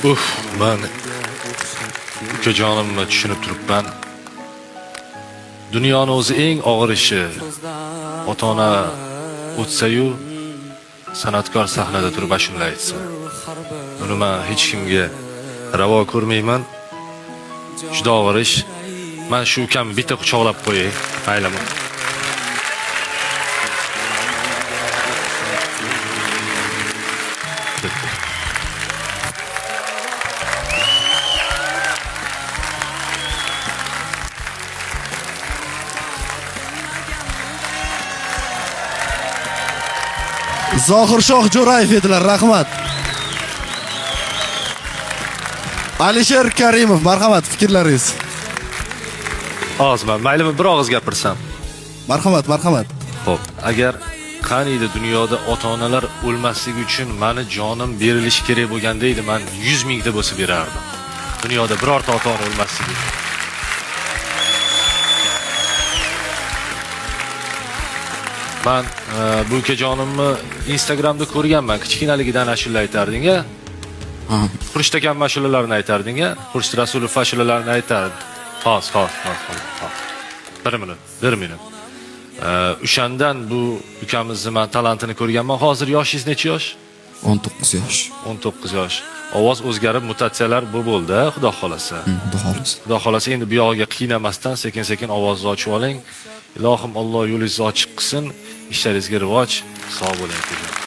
Uf, man ukajonimni tushunib turibman. Dunyoni o'zi eng og'ir ishi. Ota-ona o'tsa-yu, san'atkor sahnada turib ashula aytsa. Buni man hech kimga ravo ko'rmayman. Juda og'ir ish. Man shu ukamni bitta quchoqlab qo'yay, maylimi? Zohirshoh Jo'rayev edilar, rahmat. Alisher Karimov, marhamat, fikrlaringiz. Hozir man maylimi bir og'iz gapirsam. Marhamat, marhamat. Xo'p, agar qaniydi dunyoda ota-onalar o'lmasligi uchun mani jonim berilishi kerak bo'lganda edi, man 100 mingta bo'lsa berardim. Dunyoda birorta ota-ona o'lmasligi uchun. Man bu ukajonimni Instagramda ko'rganman, kichkinaligidan ashula aytarding a? Xurshid akam ashulalarini aytarding a? Xurshid Rasulov ashulalarini aytardi. Hozir, hozir, hozir, hozir. Bir minut, bir minut. O'shandan bu ukamizni man talantini ko'rganman. Hozir yoshingiz necha yosh? 19 yosh. 19 yosh. Ovoz o'zgarib, mutatsiyalar bu bo'ldi, a, xudo xolasa. Xudo xohlasa. Xudo xolasa endi bu yog'iga qiynamasdan sekin-sekin ovozni ochib oling. Ilohim, Alloh yo'lingizni ochiq qilsin, ishlaringizga rivoj, sog' bo'ling, ukajon.